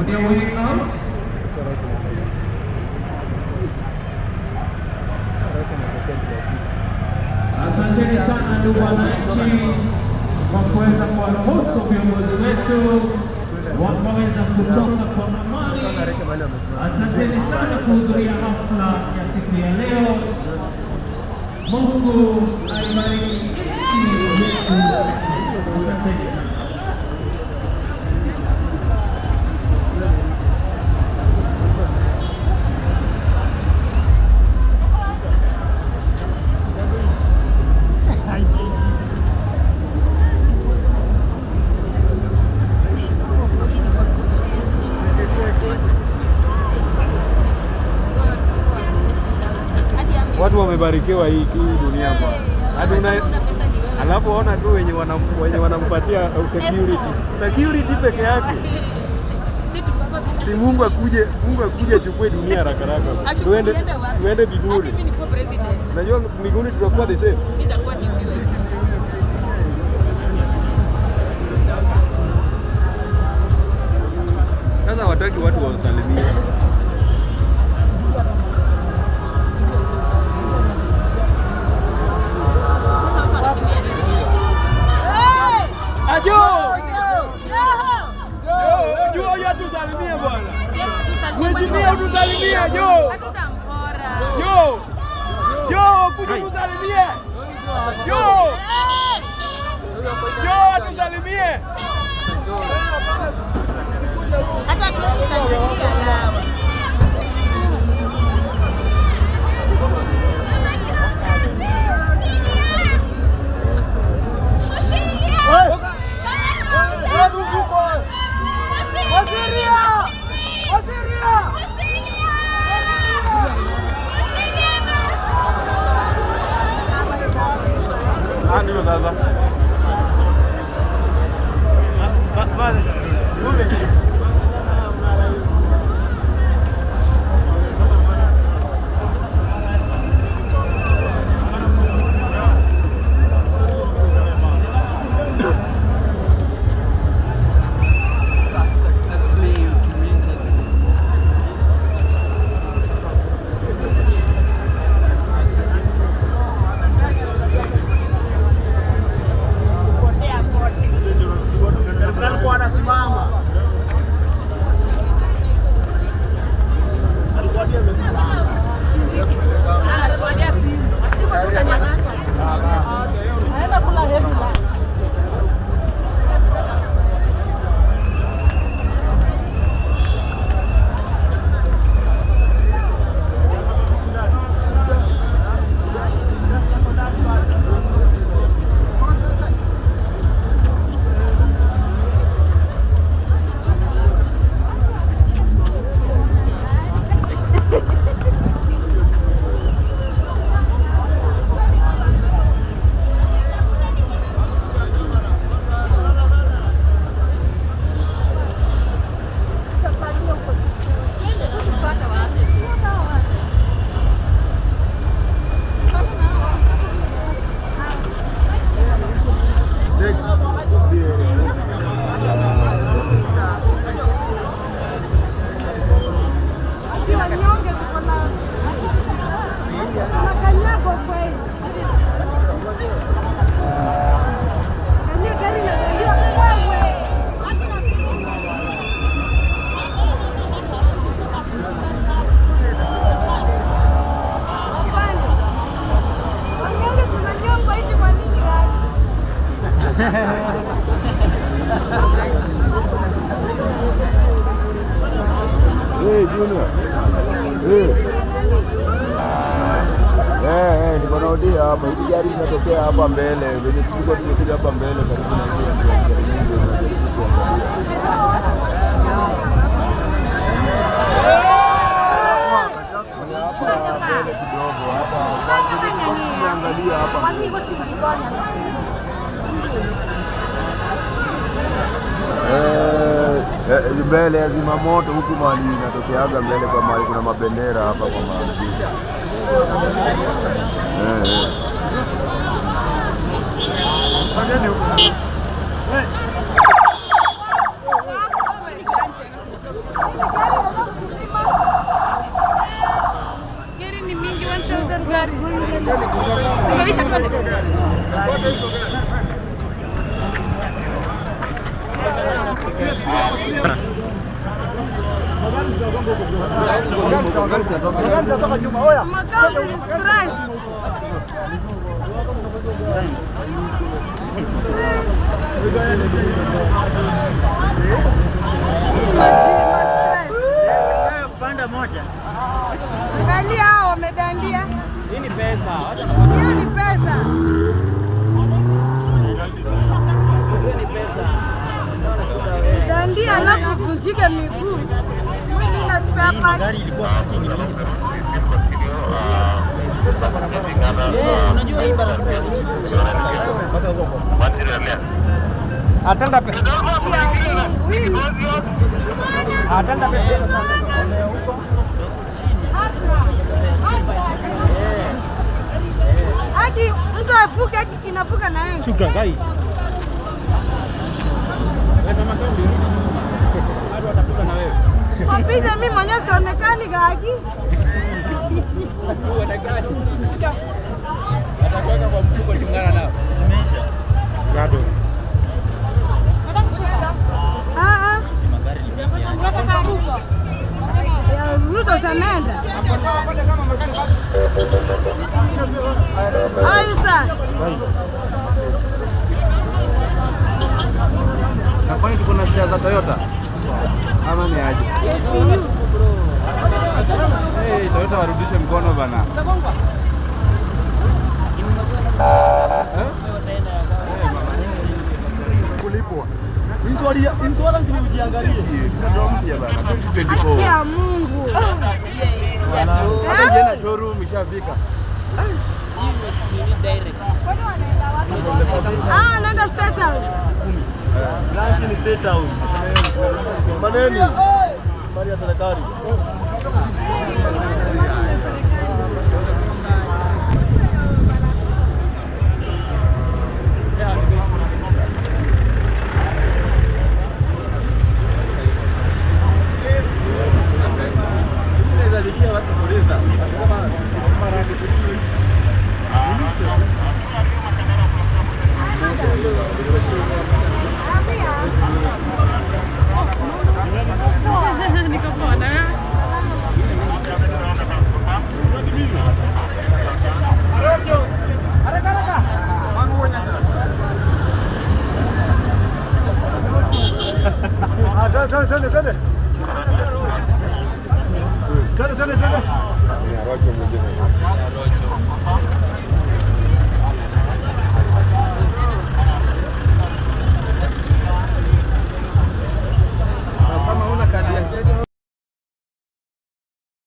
Their way out. Sasa rais anaangalia. Rais anaelekea njia ya pili. Asanteni sana ndugu wananchi kwa kuweza kuwaruhusu viongozi wetu wakaweza kutoka kwa amani. Sasa areke mahali amesimama. Asanteni sana kuhudhuria hafla ya siku ya leo. Mungu aibariki nchi yetu. Asanteni sana. Watu wamebarikiwa hii dunia bwana. Hadi alafu ona tu wenye wanampatia security. Security peke yake. Si Mungu akuje achukue dunia haraka haraka. Tuende mbinguni. Mimi nikuwa president. Unajua mbinguni tutakuwa the same. Nitakuwa DP. Sasa wataki watu wasalimie. Sasa watu wanakimbia nini? Hey! Ajo! Yoho! Jo, jo, tusalimie bwana. Sema tusalimie. Mheshimiwa tusalimie, jo. Hatutampora. Jo! Jo, kuja tusalimie. Jo! Hey! Jo, tusalimie. Hata hatuwezi shangilia yao. Ah, ndio sasa. Successfully implemented. Alikuwa anasimama. Alikuwa ndiye amesimama. Anashuhudia simu. Anaenda kula heavy lunch. Wanyonge tuko na tunakanyago kweli. Kania gari inadaiwa wewe. Hapana. Wanyonge tunanyongwa hivi kwa nini gari? Hey, Junior. Hey. Eh, niko na Odia hapa. Hili gari linatokea hapa mbele. Venye tulikuwa tumekuja hapa mbele karibu na ile gari nyingi unajaribu kuangalia. Ni hapa mbele kidogo hapa. Tulikuwa tumeangalia hapa. Kwani hivyo si mlikuona? Eh, eh, mbele ya zimamoto huku mahali inatokeaga mbele kwa mahali kuna mabendera hapa kwa mahali. Eh, eh. Gari ni mingi, 1000 gari. Simamisha tuende. Makao ni stress. Panda moja. Angalia hao wamedandia. Hii ni pesa. Hiyo ni pesa. Hiyo ni pesa. Dandia alafu vunjike miguu. Mwili na spare parts. Gari ilikuwa parking ni mingi. Unajua hii barabara Atenda pesa. Atenda pesa. Hadi mtu avuke inavuka na yeye. Shuka gai. Kwa picha mimi mwenyewe sionekani gaki. Atakuweka kwa mfuko chungana nao. Imeisha. Bado. Ah ah. Magari ni mingi. Unataka Ruto. Ya Ruto sanenda. Ayu sir. Na kwani tuko na share za Toyota? Ama ni aje? Hey, Toyota warudishe mkono bana. Kulipwa. Insurance ni ujiangalie. Ndio mpya bana. 2024. Haki ya Mungu. Hata jana showroom ishafika. Ah, naenda State House. Branch ni State House. Maneni. Mali ya serikali. Niko poa na wewe? Twende, twende, twende.